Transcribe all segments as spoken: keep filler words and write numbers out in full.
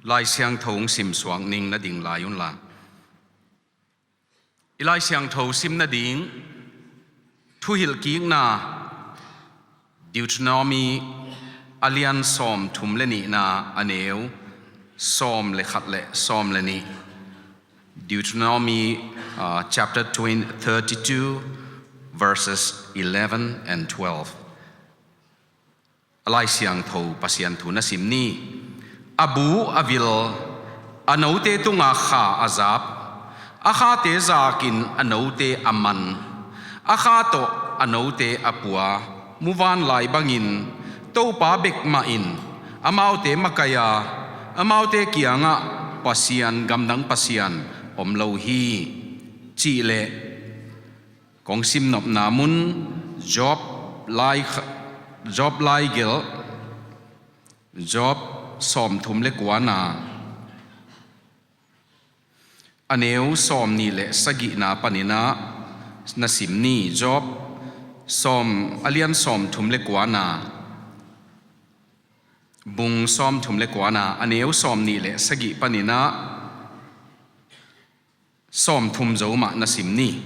Lai Siangtho hong simsuak ning, na ding lai unla. I Lai Siangtho sim nading thuhilhkikna, Deuteronomy a lian sawmthum le nihna, a neu sawm le khat le sawm le nih. Deuteronomy, uh, chapter twenty, thirty-two, verses eleven and twelve. A Lai Siangtho Pasian thu na sim ni. A bu a vil, a note tunga kha a zap, a khate zakin a note a man, a kha tawh a note a pua, muvanlai bangin Topa bek mah in amaute makaih a, amaute kiangah Pasian, gamdang Pasian om lo hi, cih leh, kong simnopna mun, Job lai kha-, Job lai gelh, Job sawmthum le kuana, a neu sawmnih le sagihna panin ah na sim ni. Job sawm, a lian sawmthum le kuana, bung sawmthum le kuana, a neu sawmnih le sagih panin ah sawmthum zo mah na sim ni.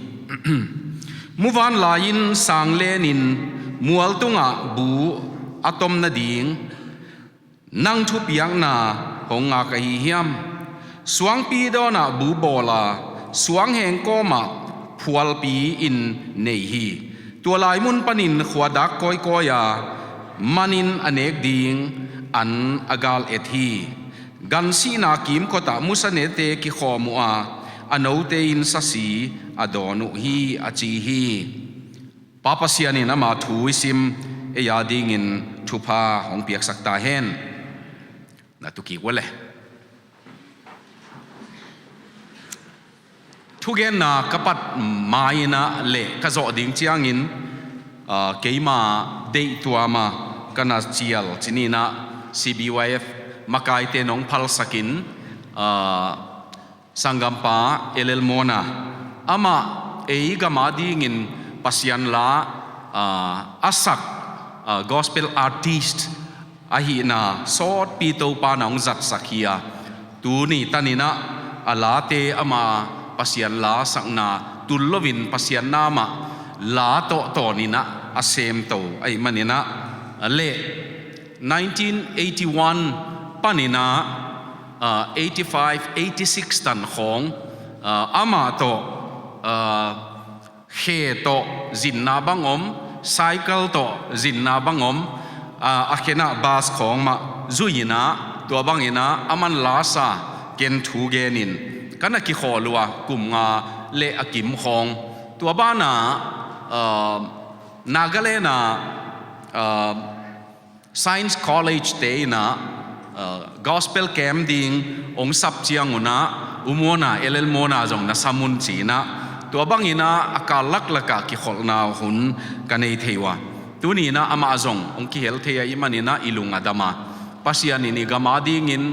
Muvanlai-in sang lenin mual tungah bu a tom nading nang thupiakna hong ngak ahi hiam? Suangpi dawnah bu bawl a, suangheng kawmah phualpi-in nei hi. Tua lai mun panin khuadak kawikawi a, manin a nek ding an a gal et hi. Gan sihna kimkotah musanete kikhawm uh a, a note in sasi a dawn uh hi, a ci hi. Pa Pasian in ama thu i sim ei a dingin thupha hong piaksak ta hen. Na tu kik uh a le. Thugenna ka pat ma-in ah le ka zawh ding ciangin, aa, keima deih tuam a ka na cial cih ni-in ah C B Y F makaite nong phalsakin, aa, sanggampa L L Mona, amah ei gam a dingin Pasian la, aa, a sak, aa, gospel artist ahihna sawtpi Topa in hong zatsak hi a, tuni tanin ah a late ama Pasian la sakna tul loin Pasian na mah la tawh tawnin ah a semto ahih manin ah, le nineteen eighty-one panin ah, ah, eighty-five, eighty-six tan khawng, ah, amah tawh, ah, khe tawh zinna bang om, cycle tawh zinna bang om, aa, a khenah bus khawng mah zui-in ah, tua bangin ah a man la sa, ken thu genin ka na kikhawl uh a, kum nga le a kim khawng. Tua banah, aa, Nagaland ah, aa, Science College te in ah, uh, gospel camp ding hong sap ciangun ah, U Mona, L L Mona zong na sam un ci-in ah, tua bangin ah a kal laklakah kikholhna hun ka nei thei uh a. Tuni-in ah amah zong hong kihel thei ahih manin ah i lung a dam a. Pasian in i gam a dingin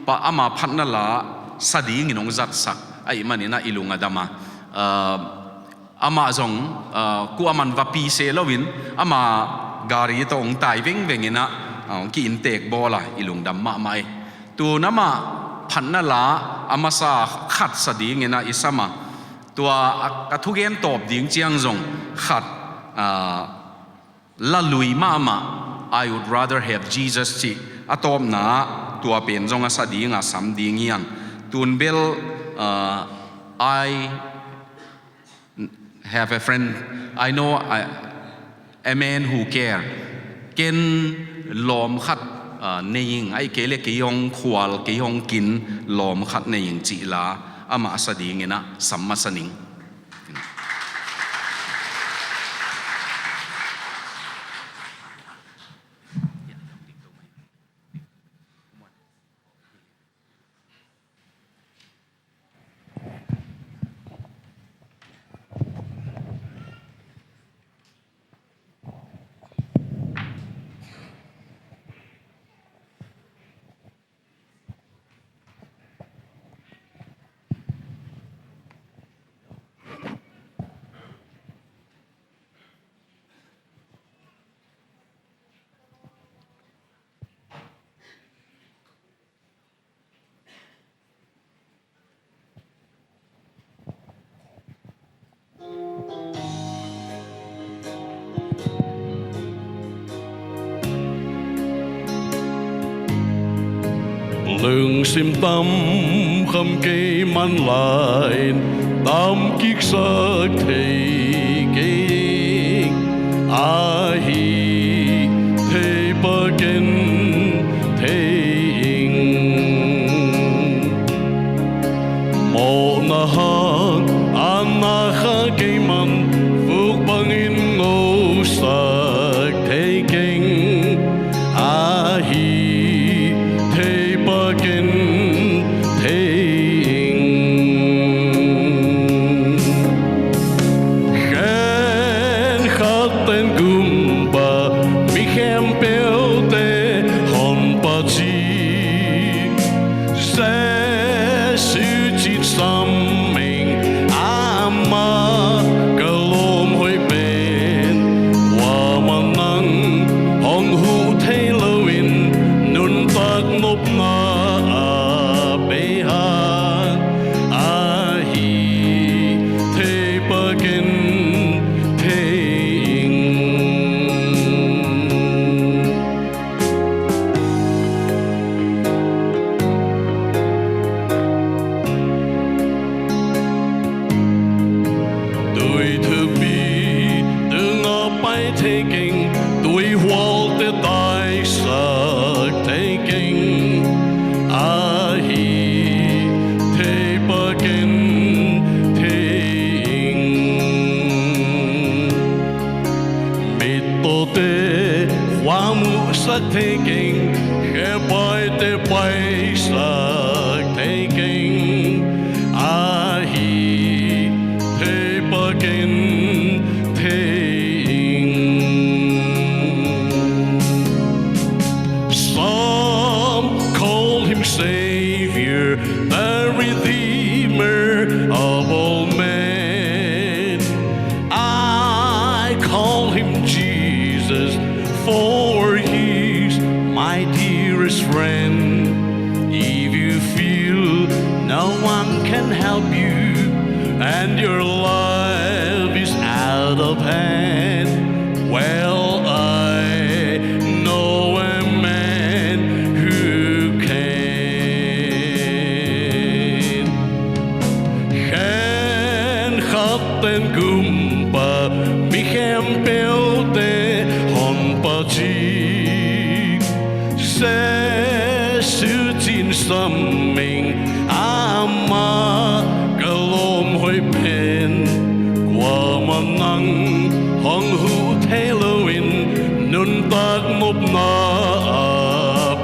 pa ama phatna la sa dingin hong zatsak ahih manin ah i lung a dam a. Uh, Amah zong, ah, kua man va pi se loin, ama gari tawh hong tai vengveng in ah, ah, hong ki-inntek bawl a, i lungdam mahmah e. Tun amah phatna la a masa khat sa dingin ah i sam a. Tua a, a thugen tawp ding ciang zong khat, ah, la lui mahmah, "I would rather have Jesus," cih a tawpna ah tua pen zong a sa ding a sam ding hi hang. Tun bel, ah, I have a friend, I know a, a man who care. Ken lawm khat, ah, nei ing, ahih kei leh kei hong khual, kei hong kin lawm khat nei ing cih la amah a sa dingin ah sam masa ning. Lungsim tam kham kei man lai-in tam kiksak thei kei ing. Ahi thei pakin thei ing. Mawhna hang a na kha kei man vuk bangin ngosak thei keng. Ahi thei pakin thei ing. Khen khat ten gumpa mi khempeuhte honpa ci. Jesu cin sam ing. Amah ka lawm hoih pen, kuamah nang hong huh thei loin nuntak nopna a bei hang. Ahi thei pakin thei ing. Tui thupi tungah pai thei keng, tui hualte taisak thei keng. Ahi thei pakin thei ing. Mittawte khuamuhsak thei keng, khepaite paisak thei keng. Ahi thei pakin thei ing. Some call him Savior, the Redeemer of all men. I call him Jesus, for he's my dearest friend. If you feel no one can help you and your life is out of hand, well, I know a man who can. Khen khat ten gumpa mi khempeuhte honpa ci. Jesu cin sam ing. Amah ka lawm hoih pen, kuamah nang hong huh thei loin nuntak nopna a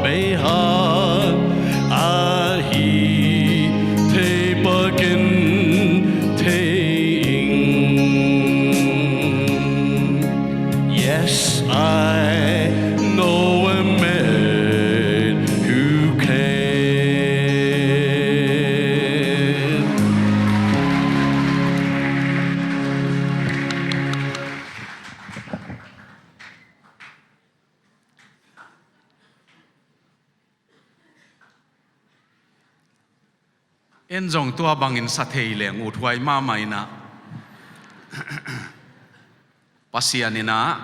bei hang. Ahi thei pakin thei ing. Yes, I know a man who can. En zong tua bangin sa thei leng uthuai mahmah inah, Pasian inah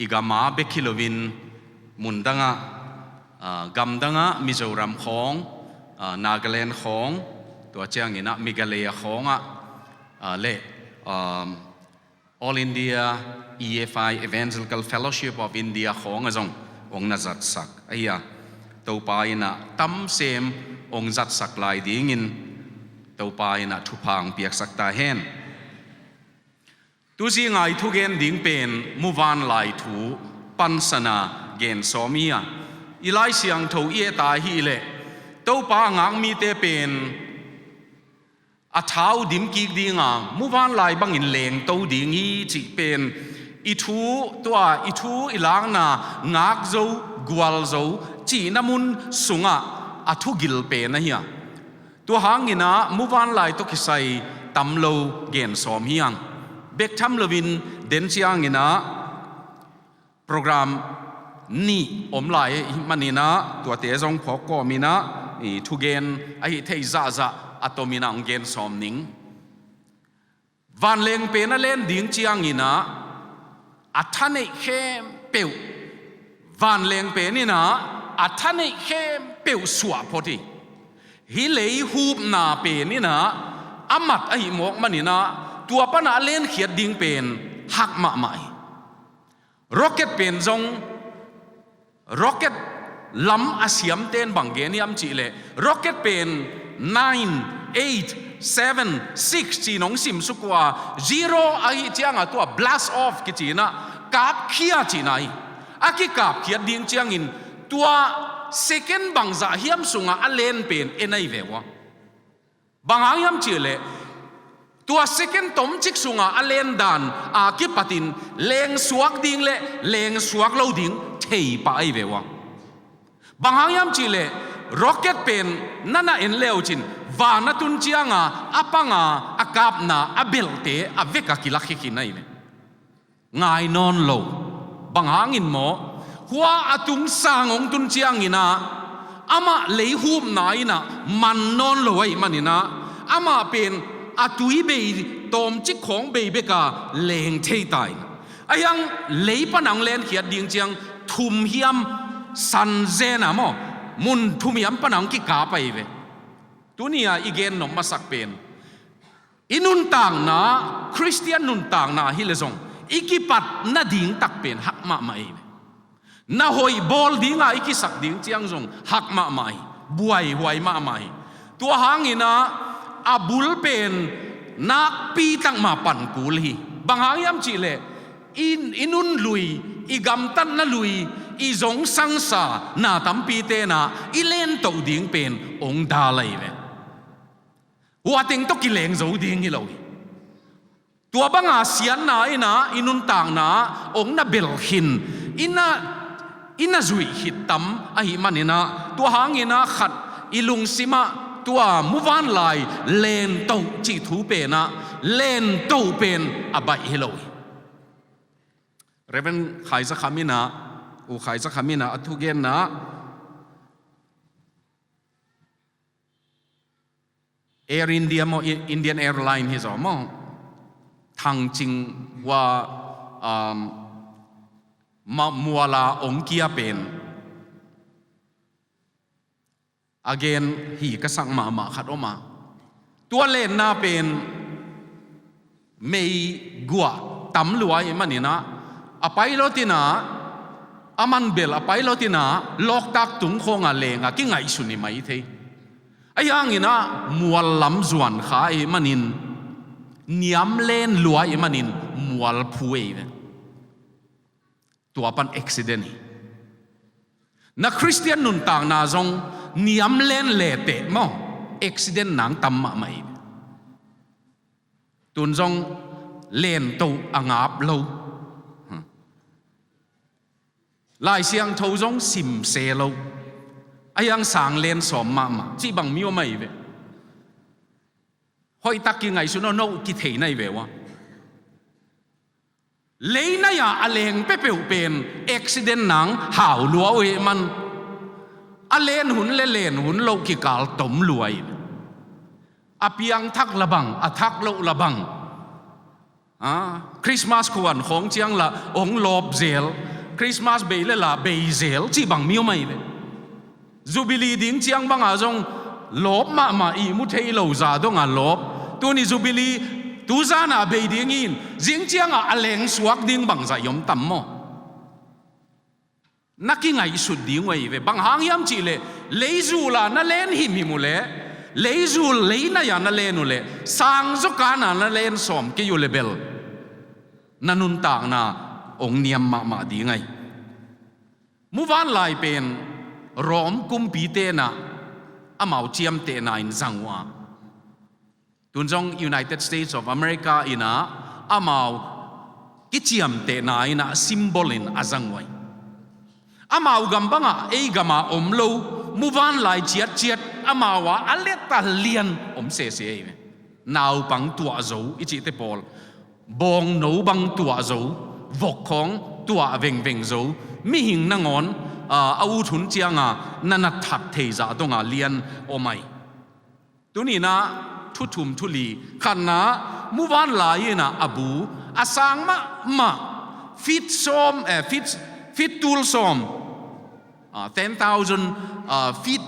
i gam a bek hi loin mundangah, ah, gamdangah Mizoram khawng, ah, Nagaland khawng, tua cianginah Meghalaya khawngah, ah, le, um, All India E F I, Evangelical Fellowship of India khawngah zong hong na zatsak ahi a, Topa inah tamsem hong zatsak lai dingin Topa inah thupha hong piaksak ta hen. Tuzinga i thugen ding pen muvanlai thu pansana gen sawm hi a, i Lai Siangtho i et a hih leh Topa a ngak mite pen a tha uh dim kik dinga, muvanlai bangin lengto ding hi cih pen i thu, tua i thu i lakna ngak zo, gual zo cihna mun sungah a thugil pen ahi a. Tua hanginah muvanlai tawh kisai tam lo gen sawm hi ang. Bek tham loin den cianginah program nih om lai ahih maninah tuate zong phawk kawminah i thugen ahi theih zahzah a tominah hong gen sawm ning. Vanleng pen a len ding cianginah a thaneih khempeuh vanleng pen inah a thaneih khempeuh suah phot hi. Hih lei hupna pen in ah a mat ahih mawk manin ah tua pan a lenkhiat ding pen hak mahmah hi. Rocket pen zong, rocket lam a siamte'n bang gen hiam cih leh, rocket pen nine, eight, seven, six ci-in hong simsuk uh a, zero ahih ciangah tua blast off kici-in ah kapkhia cihna hi. A kikapkhiat ding ciangin tua second bangzah hiam sungah a len pen en ahi ve uh a. Bang hang hiam cih leh, tua second tomcik sungah a len dan a kipatin lengsuak ding le lengsuak lo ding thei pah ahi ve uh a. Bang hang hiam cih leh, rocket pen na na en le uh cin, van a tun cianga a panga a kapna a belhte a vek a kilak hi khin ahi ve. Ngai nawn lo. Bang hangin maw? Hua a tung sang hong tun ciangin ah, amah lei hupna in ah man nawn lo ahih manin ah, amah pen a tui bei tawmcik khawng bei bek a leng thei ta in. Ahi hang lei pan a hong lenkhiat ding ciang thum hiam san zen a maw, mun thum hiam pan a hong kikap ahi ve. Tuni-a i gen nop masak pen, i nuntakna, Khristian nuntakna hi leh zong i kipat nading tak pen hak mahmah hi. Na hoih bawl dinga i kisak ding ciang zong hak mahmah hi. Buaihuai mahmah hi. Tua hangin ah a bul pen nakpi tak mah pan kul hi. Bang hang hiam cih leh, i, i nun lui, i gamtatna lui, i zong sangsa na tampite'n ah i lentoh ding pen hong dal ahi ve. Hua teng tawh kileng zo ding hi lo hi. Tua banga siatna in ah i nuntakna hong na belh khin, i na, i na zuih khit tam ahih manin ah, tua hangin ah khat i lungsimah tua muvanlai lentoh cih thu pen ah, lentoh pen a baih hi lo hi. Reverend Khai Za Kham in ah, U Khai Za Kham in ah a thugenna, Air India maw, I-, Indian Airline hi zaw maw, Thang Cing Hua, um, ma-, muala ong kia pen a gen hi ka sak mahmah khat om a. Tua lenna pen meiguah tam lua ahih manin ah, a pilot in ah, a man bel a pilot in ah lawktak tung khawng a leng a kingaihsun hi mai thei. Ahi hangin ah mual lam zuan kha ahih manin, niam len lua ahih manin mual phu ei ve. Tua pan accident hi. Na Khristian nuntakna zong niam len leteh maw, accident nang tam mahmah hi. Tun zong lentoh a ngap lo. Hmm. Lai Siangtho zong sim se lo. Ahi hang sang len sawm mahmah cih bang mi om ahi ve. Hoihtak kingaihsun aw, no kithei na hi ve ua. Leinai-a a leng peuhpeuh pen accident nang hau lua uh ahih man, a len hun le len hun loh kikal tom lua hi. A piangthak la bang, a thak loh la bang. A, Christmas khuan khawng ciang la hong lawp zel, Christmas bei le la bei zel cih bang mi om ahi ve. Jubilee ding ciang banga zong lawp mahmah, ihmu thei lo zah donga lawp. Tuni Jubilee tuzana bei ding in, zing cianga a leng suak ding bangzah i om tam maw? Na kingaihsut ding uh ahi ve. Bang hang hiam cihleh, leizula na len himhim uhleh, leizul leinai-a na len uhleh, sangzaw kana na len sawm kei uhleh bel, na nuntakna hong niam mahmah ding ahi. Muvanlai pen Rom kumpite in ah amau ciamtehna in zang uh a, tun zong United States of America in ah amau kiciamtehna in ah symbol in a zang uh ahi. Amau gam bangah ei gama om lo, muvanlai ciatciat amau a a let a lian om sese ahi ve. Naupang tuah zo i cihte pawl, bawngno bang tuah zo, vok khawng tuah vengveng zo, mihing nangawn, a, a ut hun cianga na na that thei zah donga lian om ahi. Tuni in ah thu thum thu li, khatna, muvanlai in ah a bu a sang mahmah, feet sawm, eh, feet, feet tul sawm, ah, ten thousand, ah, feet,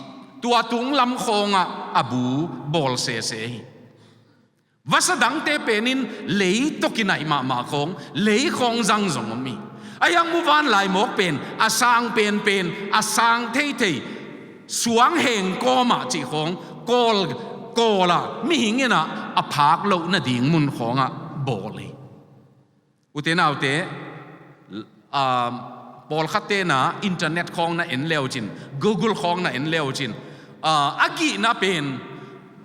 tua tung lam khawngah a bu bawl sese hi. Vasa dangte penin lei tawh kinaih mahmah khawng, lei khawng zang zong om hi. Ahi hang muvanlai mawk pen a sang penpen, a sang theithei, suang heng kawmah cih khawng, kawl, kawlah mihing inah a phak loh nading mun khawngah bawl hi. Ute naute, ah, pawlkhatte na internet khawng na en leucin, Google khawng na en leucin, ah, a gihna pen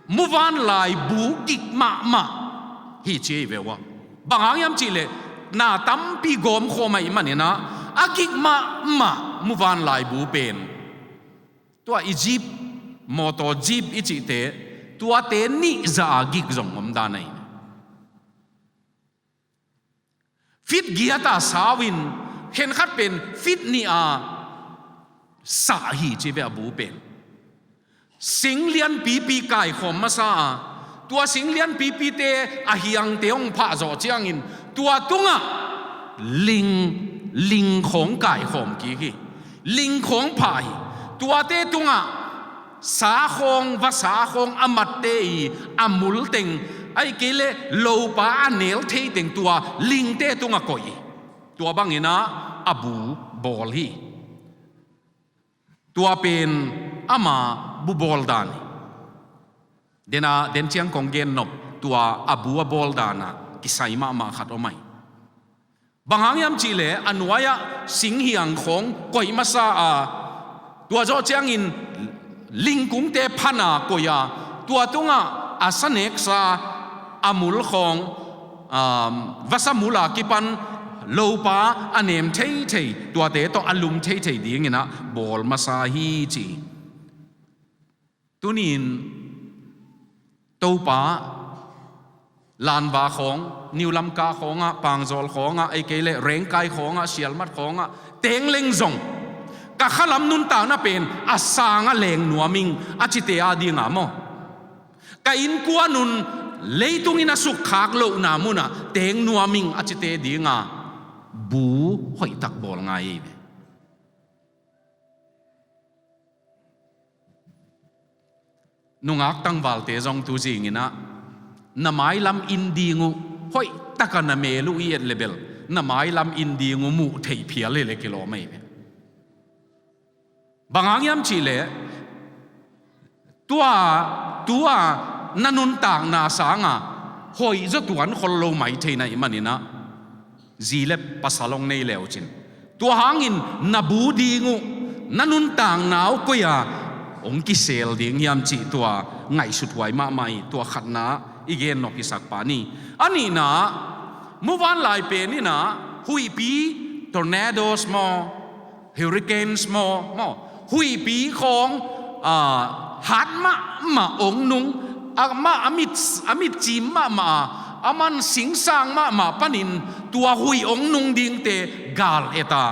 muvanlai bu gik mahmah hi ci hi ve ua. Bang hang hiam cihleh na tampi gawm khawm ahih maninah a gik mahmah muvanlai bu pen tua Egypt, mawtaw Egypt i cihte, tuate nih zah a gik zong om dan ahi. Fit giat a sau in, khenkhat pen fit nih a sah hi ci ve a bu pen. Sing lianpipi kaikhawm masa a, tua sing lianpipite a hiangte hong phah zawh ciangin, tua tungah ling, ling khawng kaikhawm kik hi. Ling khawng phah hi. Tuate tungah sa khawng, vasa khawng, a matte i a mul teng, ahih kei leh lopa a nel thei teng tua lingte tungah koih hi. Tua banginah a bu bawl hi. Tua pen ama bu bawl dan hi. Dena, den ciang kong gen nop, tua a bu a bawl danah kisai mahmah khat om ahi. Bang hang hiam cihleh a nuai-ah sing hiang khawng koih masa a, tua zawh ciangin lingkungte phan a koih a, tua tungah a saneksa a mul khawng, um, vasa mul a kipan lopa a nem theithei, tuate tawh a lum theithei dinginah bawl masa hi ci. Tunin Topa, Lanva khawng, New Lamka khawngah, Pangzawl khawngah, ahih kei leh Rengkai khawngah, Sialmat khawngah, teng leng zong ka khalam nuntakna pen a sangah leng nuam ing a cite a dinga maw? Ka innkuan un leitungin a sukkhak lohna munah teng nuam ing a cite dinga bu hoihtak bawl ngai hi ve. Nungak tangvalte zong tu zinginah na mailam inn ding uh hoihtaka na mel uh i et lebel, na mailam inn ding uh muh theih phial hileh kilawm ahi ve. Bang hang hiam cihleh tua, tua na nuntakna sanga hoih zaw tuan khol lo mai thei na hih maninah zi le pasal hong nei leucin, tua hangin na bu ding uh, na nuntakna uh koi-a hong kisel ding hiam cih tua ngaihsut huai mahmah hi. Tua khatna i gen nop hisak pah ni. A nihna, muvanlai pen inah huihpi, tornadoes maw, hurricanes maw, maw, huihpi khawng, ah, hat mahmah hong nung, amah a mit, a mit cim mahmah a, a man singsang mahmah panin tua huih hong nung dingte gal et a,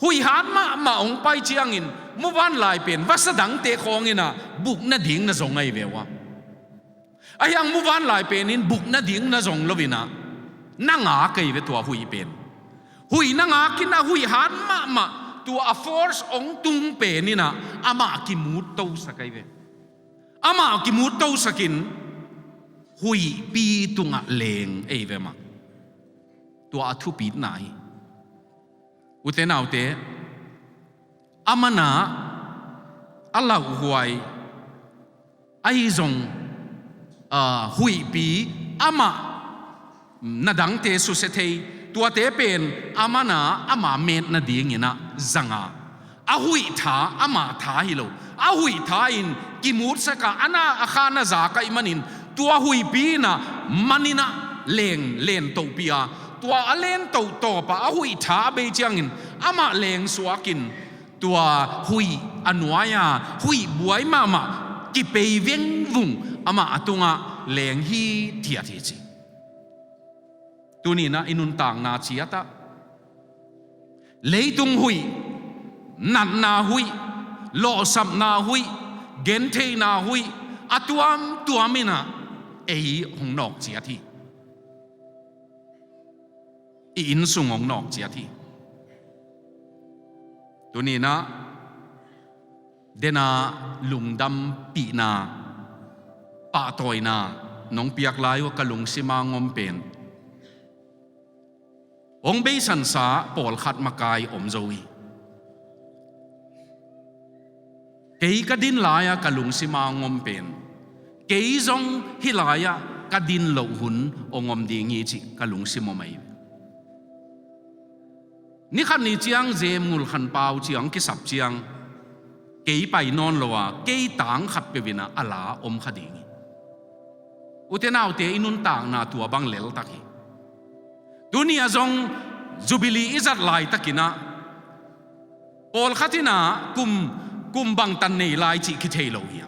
huih hat mahmah hong pai ciangin muvanlai pen vasa dangte khawng inah buk nading na zong ahi ve ua. Ahi hang muvanlai penin buk nading na zong loinah na ngak ahi ve tua huih pen. Huih na ngak inah huih hat mahmah tua a force hong tung pen inah amah kimut tosak ahi ve. Amah kimut tosakin huihpi tungah leng ahi ve mah. Tua a thupitna hi. Ute naute, a mana a lauhuai ahi zong, ah, huihpi amah na dangte susia thei, tuate pen a mana ama met nadinginah zanga, a huih tha amah tha hi lo, a huih tha in kimutsaka a na a kha na zak ahih manin tua huihpi inah maninah leng lentohpih a, tua a lentoh tawpah a huih tha a bei ciangin amah leng suakin tua huih a nuai-a huih buai mahmah kipei vengvung amah a tungah leng hithiat hi ci. Tuninah i nuntakna ciatah leitung huih, natna huih, lawhsapna huih, gentheihna huih a tuamtuam inah ei hong nawk ciat hi. I innsung hong nawk ciat hi. Tuninah Dena lungdampihna, pahtawina nong piak lai uh a ka lungsima ngom pen hong beisansa pawlkhat makai om zo hi. Kei ka din lai-a ka lungsima ngom pen kei zong hih lai-ah ka din loh hun hong om ding hi cih ka lungsim om ahi. Nikhat ni ciang Jem Ngul Khan Pau ciang kisap ciang kei pai nawn lo a, kei tang khat peuh in ah a la om kha ding hi. Ute naute, i nuntakna tua bang leltak hi. Tuni a zong Jubilee i zat laitakin ah pawlkhat in ah kum, kum bangtan nei lai cih kithei lo hi.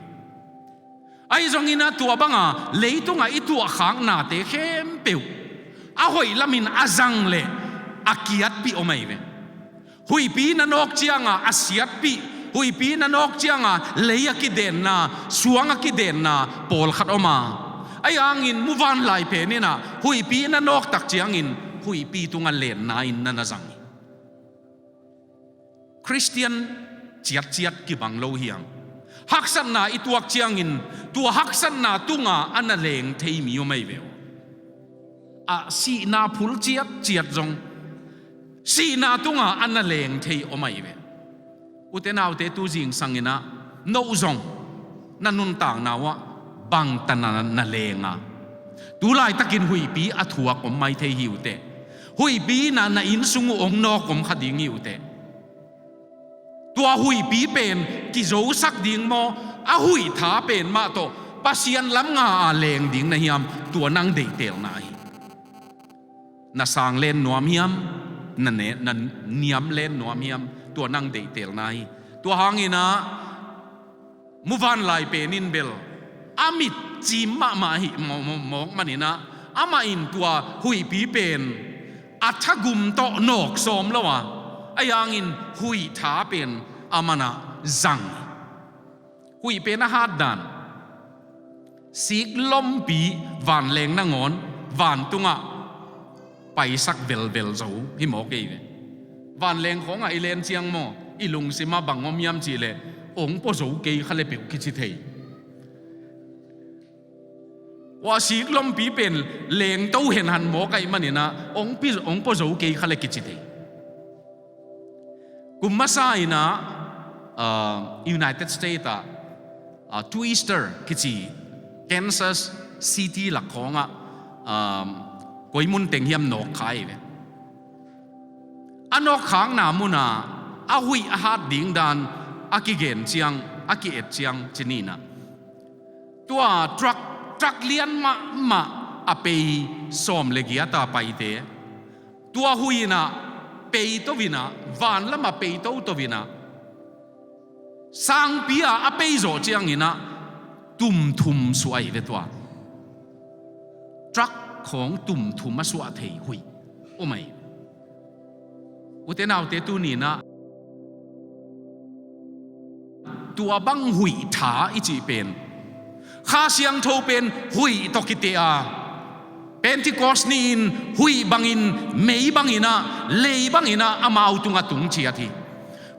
Ahi zongin ah tua banga leitungah i tuahkhaknate khempeuh a hoih lamin a zang leh a kiatpih om ahi ve. Huihpi na nawk cianga a siatpih, huihpi na nawk cianga lei a kidenna, suang a kidenna pawlkhat om a, ahi hangin muvanlai pen in ah huihpi na nawktak ciangin huihpi tunga lenna in na na zang hi. Khristian ciatciat kibang lo hi hang. Haksatna i tuak ciangin tua haksatna tunga a na leng thei mi om ahi ve uh. A sihna phul ciatciat zong sihna tunga a na leng thei om ahi ve. Ute naute, tu zingsang in ah no zong na nuntakna uh ah bangtan na, na leng a, tu laitakin huihpi a thuak om mai thei hi uh teh. Huihpi in ah na inn sung uh hong nawk om kha ding hi uh teh. Tua huihpi pen kizosak ding maw, a huih tha pen mah tawh Pasian lam nga a leng ding na hiam, tua nang deihtelna hi. Na sang len nuam hiam, na ne, na niam len nuam hiam, tua nang deihtelna hi. Tua hangin ah muvanlai pen in bel a mit cim mahmah hi maw, maw, mawk manin ah amah in tua huihpi pen a thagum tawh nawk sawm lo a, ahi hangin huih tha pen a man ah zang. Huih pen a hatdan, sik lompi vanleng nangawn vantungah paisak velvel zo hi mawk ei ve. Vanleng khawngah i len ciang maw, i lungsimah bang om hiam cihleh ong pua zo kei kha le peuh kici thei. Ua sik lompi pen lengto henhan mawk ahih manin ah ong pi, ong pua zo kei kha le kici thei. Kum masa in ah, ah, United States ah, ah, Twister kici Kansas City lak khawngah, ah, koi mun teng hiam nawk kha ei ve. A nawkkhakna munah a huih a hat ding dan a kigen ciang, a ki-et ciang ci ni in ah, tua truck, truck lian mahmah a pei sawm le giat a paite, tua huih in ah peito in ah, vanlam ah peito to in ah, sangpi ah a pei zawh ciangin ah tumthum suah ahi ve tua. Truck khawng tumthum a suah thei huih om ahi. Ute naute, tuni in ah tua bang huih tha i cih pen, Kha Siangtho pen huih tawh kite a, Pentecost ni-in huih bangin, mei bangin ah, lei bangin ah amau tungah tung ciat hi.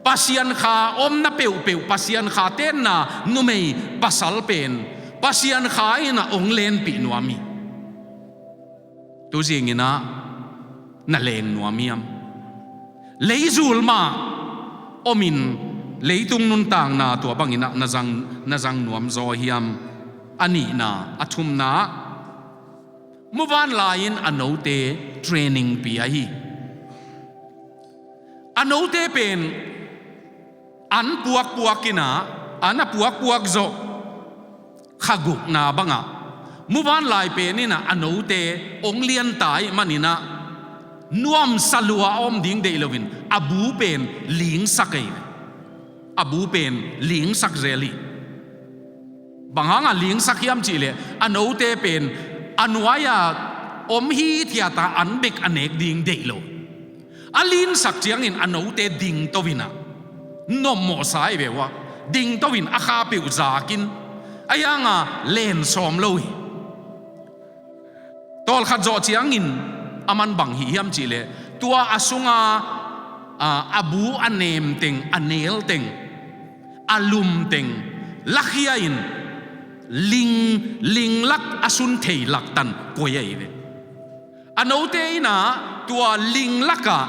Pasian Kha omna peuhpeuh, Pasian Kha tenna numei pasal pen Pasian Kha in ah hong lenpih nuam hi. Tu zingin ah na leng nuam hiam? Leizul mah omin leitung nuntakna tua bangin ah na zang, na zang nuam zaw hiam? A nihna, a thumna, muvanlai-in a note training pia hi. A note pen an puakpuak in ah, an a puakpuak zawh kha gukna bangah, muvanlai pen in ah a note hong lianta ahih manin ah nuamsa lua a om ding deih loin a bu pen lingsak ei. A bu pen lingsak zel hi. Bang hangah lingsak hiam cihleh a note pen a nuai-ah om hithiat a an bek a nek ding deih lo. A linsak ciangin a note dingto in ah, nopmawhsa hi ve uh a, dingto in a kha peuh zakin, a hianga len sawm lo hi. Tawlkhat zawh ciangin a man bang hih hiam cihleh, tua a sunga, a, a bu a nem teng, a nel teng, a lumteng lakhia in ling, linglak a sun thei laktan koi ahi ve. A note in ah tua linglak ah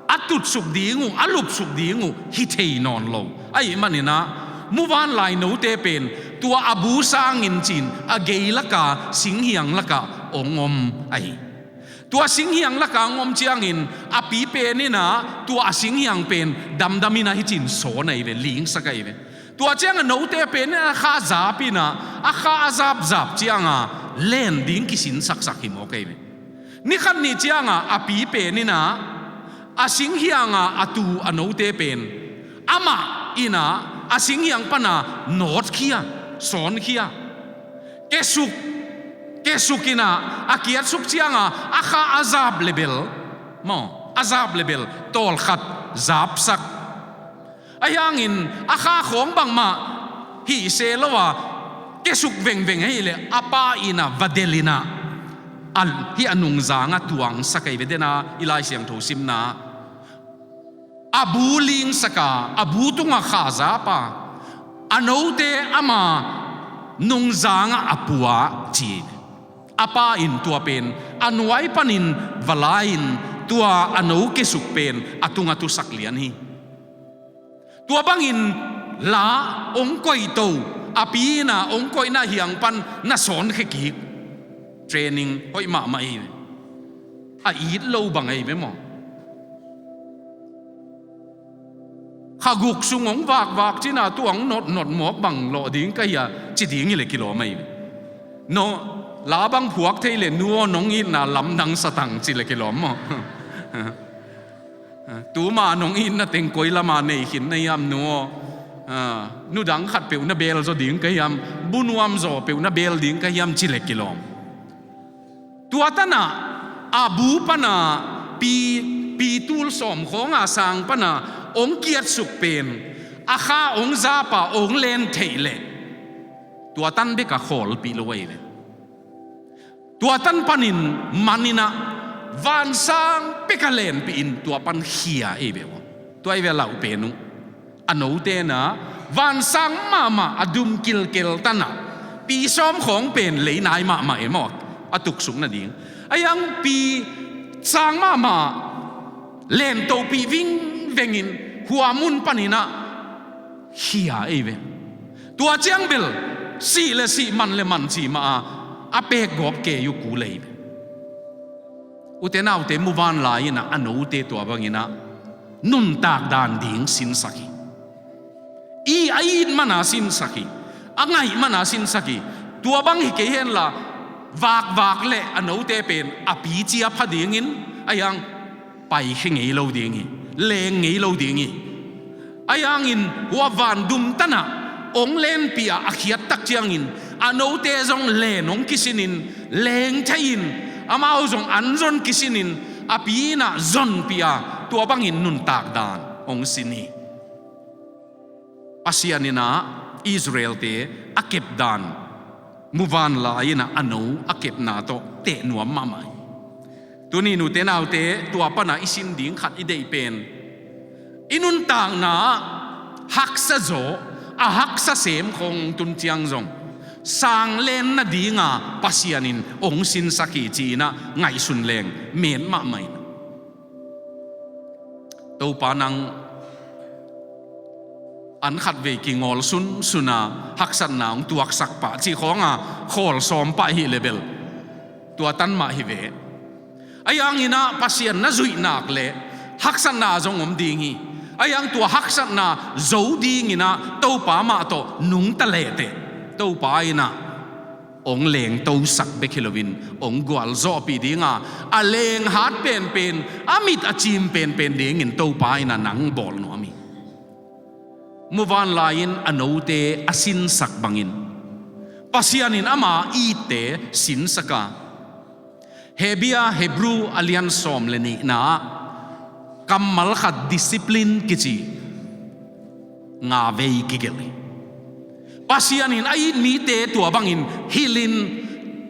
a tutsuk ding uh, a lupsuk ding uh hi thei nawn lo. Ahih manin ah muvanlai note pen tua a bu sangin cin a geilak a singhiang lak ah ong om ahi. Tua singhiang lak ah ong om ciangin a pi pen in ah tua a singhiang pen damdam in ah hi cin sawn ahi ve, lingsak ahi ve. Tua ciang a note pen in ah a kha zap in ah, a kha a zapzap ciang a len ding kisinsaksak hi mawk ahi ve. Ni khat ni ciang a a pi pen in ah a singhiang a a tu a note pen amah in ah a singhiang pan a nawtkhia, sawnkhia, kesuk, kesuk in ah a kiatsuk ciang a a kha a zap le bel, maw, a zap le bel tawlkhat zapsak. Ahi hangin a kha khawng bangmah hih se lo a kesuk vengveng ahih leh a pa in ah va del in ah, a, hih a nungzang ah tuangsak ahi ve. Den a i Lai Siangtho simna a bu lingsak a, a bu tung ah kha zap a, a note ama nungzang ah a pua ci. A pa in tua pen a nuai panin va la in tua a no kesuk pen a tung ah tusak lian hi. Tua bangin la ong koih to, a pi in ah ong koihna hiang pan na sawnkhia kik. Training hoih mahmah hi. A it lo bang ahi ve maw? Kha guk sung ong vakvak cin a tu ong notnot mawk bang lawh ding ka hi a ci ding hi leh kilawm ahi ve. No, la bang phuak thei leh nu aw nong itna lamdang satang ci leh kilawm maw? Tuma nong itna teng koi lam a nei khin na hiam nu aw? Ah, nu dang khat peuh na beel zaw ding ka hiam? Bu nuam zaw peuh na beel ding ka hiam ci leh kilawm. Tua tan ah a bu pan a pi, pi tul sawm khawng a sang pan a ong kiatsuk pen a kha ong zap a ong len theih leh tua tan bek a khawlpih lo ahi ve. Tua tan panin man in ah vansang pek a lenpih in tua pan khia ahi ve uh. Tua ahi ve a lauh pen uh. A note in ah vansang mahmah a dum kilkel tan ah pi sawm khawng pen lei nai mahmah e maw, a tuksuk nading. Ahi hang pi sang mahmah len topih vingveng in hua mun panin ah khia ahi ve. Tua ciang bel sih le sih, man le man ci mah a, a pek gawp kei uh kul ahi ve. Ute naute, muvanlai in ah a note tua bangin ah nuntak dan ding sinsak hi. I a it man a sinsak hi. A ngaih man a sinsak hi. Tua bang hi kei henla vakvak leh a note pen a pi cia pha dingin, ahi hang paikhia ngei lo ding hi. Leng ngei lo ding hi. Ahi hangin hua van dum tan ah ong lenpih a a khiat tak ciangin a note zong len ong kisin in, leng thei in, amau zong an zon kisin in a pi in ah zonpih a tua bangin nuntak dan ong sin hi. Pasian in ah Israel-te a kep dan muvanlai in ah a no a kepna tawh teh nuam mahmah hi. Tuni nute naute, tua pan a i sin ding khat i deih pen i nuntakna ah haksa zaw, a haksa sem khawng tun ciang zong sang len nading a Pasian in ong sinsak hi ci-in ah ngaihsun leng met mahmah in. Topa, nang an khatvei kingawl sunsun a haksatna hong tuaksak pah, cih khawng a khawl sawm pah hi leh bel tua tan mah hi ve. Ahi hangin ah Pasian na zuih nak leh haksatna zong om ding hi. Ahi hang tua haksatna zo dingin ah Topa mah tawh nungta lehteh Topa in ah ong lengtosak bek hi loin ong gualzawhpih ding a, a lenghat penpen, a mit a cim penpen dingin Topa in ah nang bawl nuam hi. Muvanlai in a note a sinsak bangin Pasian in ama itte sinsak a, Hebia, Hebru a lian sawm le nihna ah kammal khat, discipline kici, nga vei kigelh hi. Pasian in a it mite tua bangin hilhin,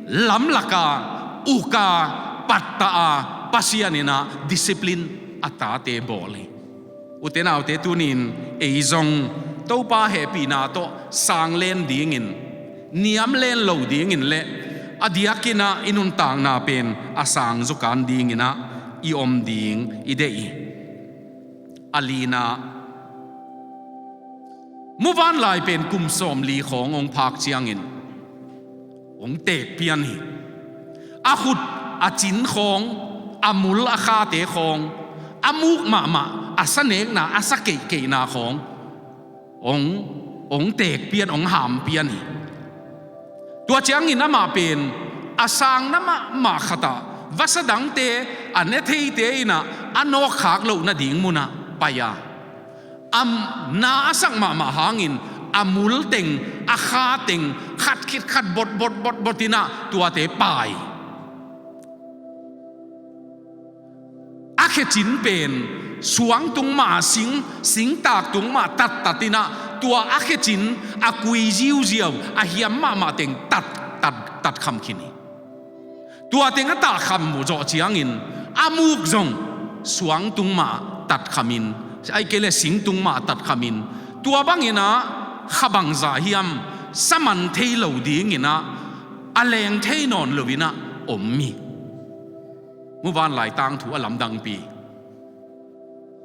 lamlak a, uk a, pattah a, Pasian in ah discipline a tate bawl hi. Ute naute, tuni-in ei zong Topa hehpihna tawh sang len dingin, niam len lo dingin le a diakin ah i nuntakna pen a sang zaw kan dingin ah i om ding i deih hi. A lina, muvanlai pen kum sawmli khawng hong phak ciangin hong teek pian hi. A khut, a cin khawng, a mul a khate khawng, a muk mahmah, a sa nekna, a sa keihkeihna khawng hong, hong teek pian, hong ham pian hi. Tua ciangin amah pen a sangna mahmah khatah vasa dangte, a ne theite in ah a nawkkhak loh nading munah pai a, a na a sak mahmah hangin a mul teng, a kha teng khat khit khat botbot botbot in ah tuate pai. A khecin pen suang tung mah, sing, singtak tung mah tattat in ah tua a khecin a kui ziuziau, a hiam mahmah teng tat, tat, tat kham khin hi. Tua teng a tat kham zawh ciangin a muk zong suang tung mah tat khamin, ahih kei leh sing tung mah tat khamin, tua bangin ah kha bangzah hiam sa man thei lo dingin ah a leng thei nawn loin ah om hi. Muvanlai tangthu a lamdangpi.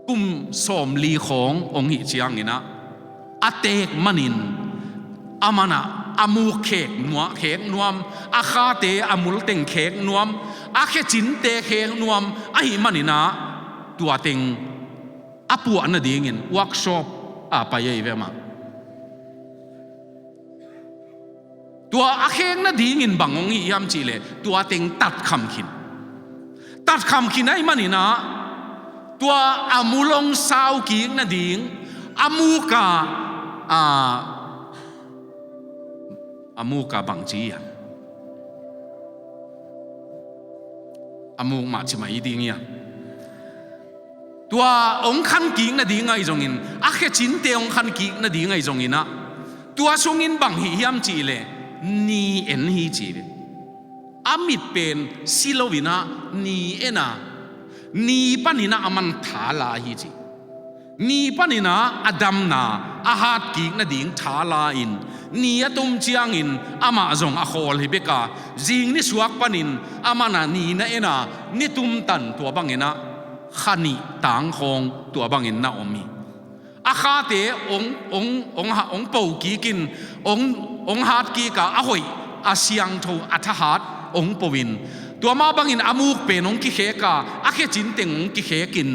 Kum sawmli khawng hong hih ciangin ah a teek manin, a man ah a muk khek nua-, khek nuam, a khate, a mul teng khek nuam, a khecinte khek nuam ahih manin ah tua teng a puah nadingin workshop ah pai ahi ve mah. Tua a khek nadingin bang hong hih hiam cih leh tua teng tat kham khin. Tat kham khin ahih manin ah tua a mul hong sau kik nading, a muk a, a, a muk a bang ci hiam? A muk mah ci mai ding hiam? Tua hong khan kik nading ahi zongin, a khecinte hong khan kik nading ahi zongin ah, tua sungin bang hih hiam cih leh ni en hi ci ve. A mit pen si loin ah ni en a, ni panin ah a man tha la hi ci. Ni panin ah a damna, a hat kik nading tha la-in, ni a tum ciangin amah zong a khawl hi bek a, zing nisuak panin a man ah ni na en a, ni tum tan tua bangin ah kha nih tang khawng tua bangin na om hi. A khate hong, hong, hong ha-, hong po kik in, hong, hong hat kik a, a hoih, a siangtho, a thahat hong po in, tua mah bangin a muk pen hong kikhek a, a khecin teng hong kikhek in,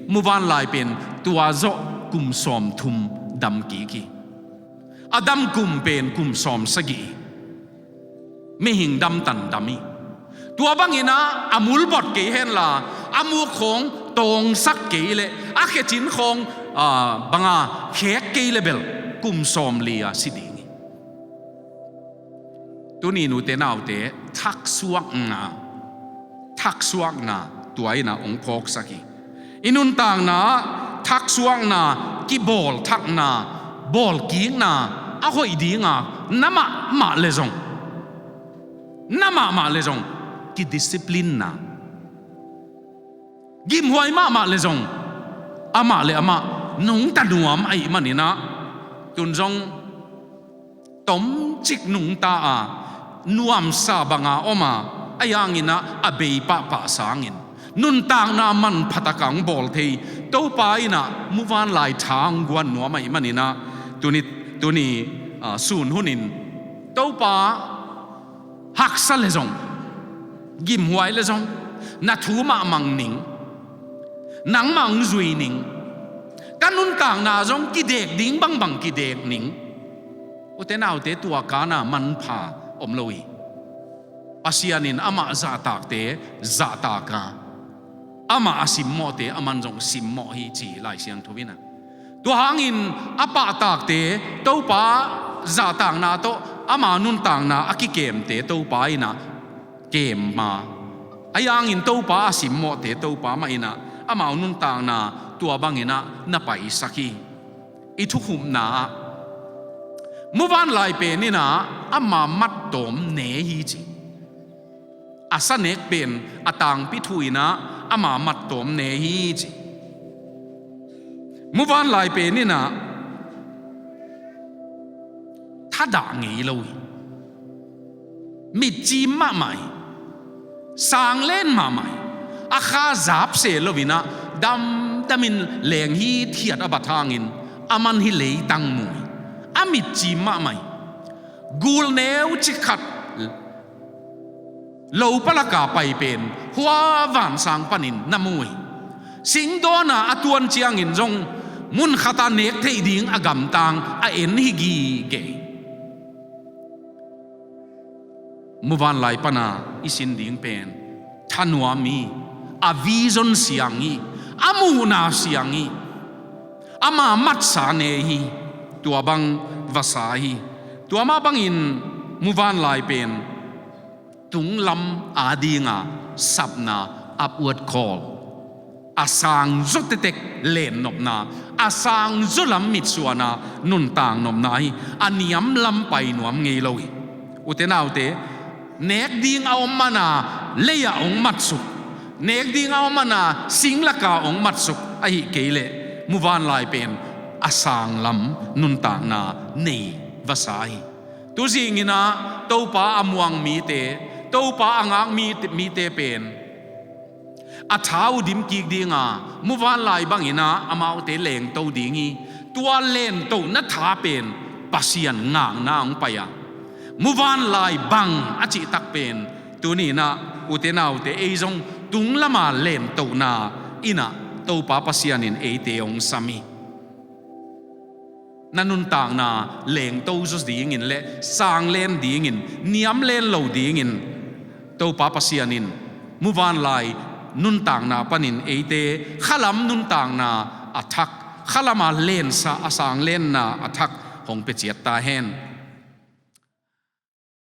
muvanlai pen tua zawh kum sawmthum dam kik hi. A dam kum pen kum sawmsagih hi. Mihing damtan dam hi. Tua bangin ah a mul bot kei henla, a muk khawng tawngsak kei leh, a khecin khawng, ah, banga khek kei leh bel kum sawmli a si ding hi. Tuni nute naute, thaksuakna, thaksuakna tua in ah hong phawksak hi. I nuntakna, thaksuakna, kibawlthakna, bawlkikna a hoih dinga, na mahmah le zong, na mahmah le zong, kidisciplinena, gimhuai mahmah le zong, amah le amah nungta nuam ahih manin ah, tun zong tomcik nungta a, nuamsa banga om a, ahi hangin ah a bei pahpah sangin nuntakna manpha takin hong bawl thei, Topa in ah muvanlai tha hong guan nuam ahih manin ah, tuni, tuni, ah, sun hunin Topa haksa le zong, gimhuai le zong, na thu mah mang ning, nangmah hong zui ning, ka nuntakna zong kidek ding bangbang kidek ning. Ute naute, tua kana manpha om lo hi. Pasian in amah zahtakte zahtak a, amah a simmawhte aman zong simmawh hi ci Lai Siangtho in ah. Tua hangin a pahtakte Topa zahtakna tawh ama nuntakna a kikemte Topa in ah kem a, ahi hangin Topa a simmawhte Topa mah in ah amau nuntakna tua bangin ah na paisak hi. I thukhupna ah, muvanlai pen in ah ama mattawm ne hi ci. A sa nek pen a tangpi thu in ah ama mattawm ne hi ci. Muvanlai pen in ah a dah ngei lo hi. Mitcim mahmah hi. Sanglen mahmah hi. A kha zapse loinah damdamin leng hithiat a bat hangin aman hih leitang mu hi. A mitcim mahmah hi. Gul neu cik khat lo palaka pai pen hua vansang panin na mu hi. Singdawna a tuan ciangin zong mun khata nek theih ding a gamtang a en hi gige hi. Muvanlai pana i sin ding pen thanuam hi. A vision siang hi. A muhna siang hi. Ama matsa ne hi. Tua bang vasa hi. Tua mah bangin muvanlai pen tunglam adinga sapna, upward call, a sangzaw tektek lennopna, a sangzaw lam mitsuana nuntaknopna hi. A niam lam pai nuam ngei lo hi. Ute naute, nek ding a om mana lei-ah hong matsuk, nek ding a om mana singlaka hong matsuk ahi kei leh muvanlai pen a sanglam nuntakna nei vasa hi. Tuzinginah Topa a muang mite, Topa a ngak mi-, mite pen a tha uh dimkik dinga muvanlai banginah amaute lengto ding hi. Tua lentohna tha pen Pasian ngakna hong pai a, muvanlai bang a cihtak pen tuninah ute naute ei zong tunglama lentohna innah Topa Pasian in eite hong sam hi. Na nuntakna lengto zaw dingin le sanglen dingin, niamlen lo dingin Topa Pasian in muvanlai nuntakna panin eite khalam nuntakna a thak, khalama lensa a sanglenna a thak hong pia ciat ta hen.